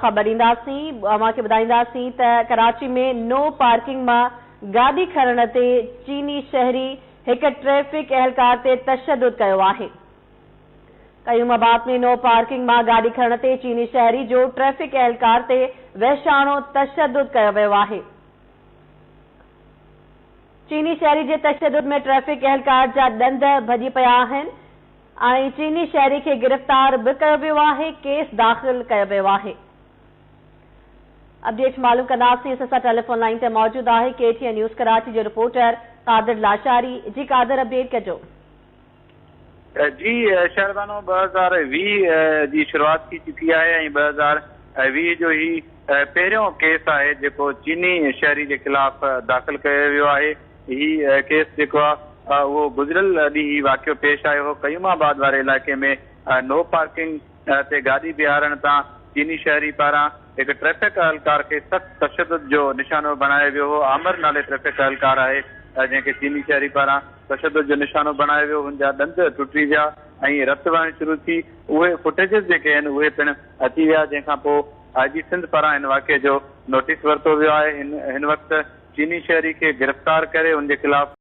خبر ڏينداسين، اوهان کي ٻڌائينداسين ته ڪراچي ۾ نو پارڪنگ مان گاڏي کڻڻ تي چيني شهري هڪ ٽريفڪ اهلڪار تي تشدد ڪيو آهي. قيوم آباد ۾ نو پارڪنگ مان گاڏي کڻڻ تي چيني شهري جو ٽريفڪ اهلڪار تي وحشاڻو تشدد ڪيو ويو آهي. چيني شهري جي تشدد ۾ ٽريفڪ اهلڪار جا ڏند ڀڄي پيا آهن. ۽ چيني شهري کي گرفتار به ڪيو ويو آهي، ڪيس داخل ڪيو ويو آهي. اپڊيٽ معلوم ڪنداسين اسان سان ٽيليفون لائين تي موجود آهي K T N news Karachi جو رپورٽر قادر لاشاري جي قادر اپڊيٽ ڪجو. جي شهربانو 2020 جي شروعات ٿي چڪي آهي ۽ 2020 جو هي پهريون ڪيس آهي جيڪو چيني شهري جي خلاف داخل ڪيو ويو آهي. هي ڪيس جيڪو آهي اهو گذريل ڏينهن هي واقعو پيش آيو هو. قيوم آباد واري علائقي ۾ نو پارڪنگ تي گاڏي بيهارڻ تان چيني شهري پاران هڪ ٽريفڪ اهلڪار کي سخت تشدد جو نشانو بڻايو ويو هو. عامر نالي ٽريفڪ اهلڪار آهي جنهن کي چيني شهري پاران تشدد جو نشانو بڻايو ويو. هن جا ڏند ٽٽي ويا ۽ رت وهڻ شروع ٿي. اهي فوٽيجز جيڪي آهن اهي پڻ اچي ويا جنهن کان پوء آء جي سنڌ پاران هن واقعي جو نوٽيس ورتو ويو آهي. هن وقت چيني شهري کي گرفتار ڪري ان جي خلاف.